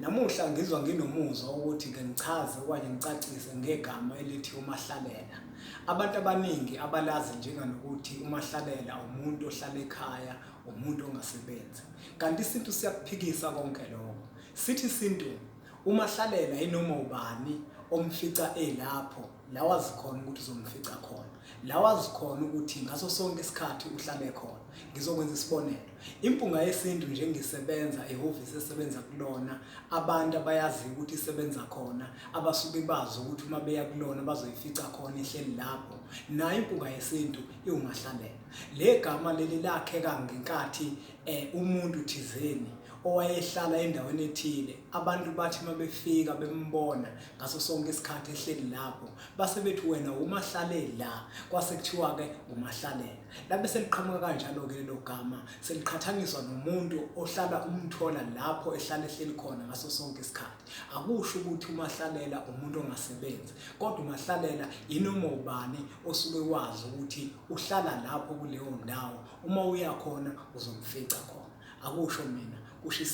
Namuhla ngizwa nginomuzwa wokuthi ke ngichaze okanye ngicacise ngegama elithi umahlalela. Abantu abaningi abalazi njenganokuthi umahlalela umuntu ohlala ekhaya, umuntu ongasebenzi. Kanti isintu siyakuphikisa konke lokho. Sithi isintu umahlalela yinoma ubani omfica elapho la wazi khona ukuthi uzomfica khona, la wazi khona ukuthi ngaso sonke isikhathi uhlale khona. Ngizokwenza isibonelo. Impunga Yesintu njengisebenza ehhovisi esebenza kulona, abantu abayaziyo ukuthi isebenza khona, abasuke bazi ukuthi uma beya kulona bazoyifica khona ihleli lapho. Nayo Impunga Yesintu iwumahlalela. Le gama leli lakheka ngenkathi umuntu thizeni owayehlala endaweni ethile, abantu bathi uma befika bembona ngaso sonke isikhathi ehleli lapho, base bethi wena wumahlale la, kwase kuthiwa-ke umahlalela. Labe seliqhamuka kanjalo-ke lelo gama, seliqhathaniswa nomuntu ohlala umthola lapho ehlala ehleli khona ngaso sonke isikhathi. Akusho ukuthi umahlalela umuntu ongasebenzi, kodwa umahlalela yinoma ubani osuke wazi ukuthi uhlala lapho kuleyo ndawo, uma uya khona uzomfica khona. Akusho mina, kusho.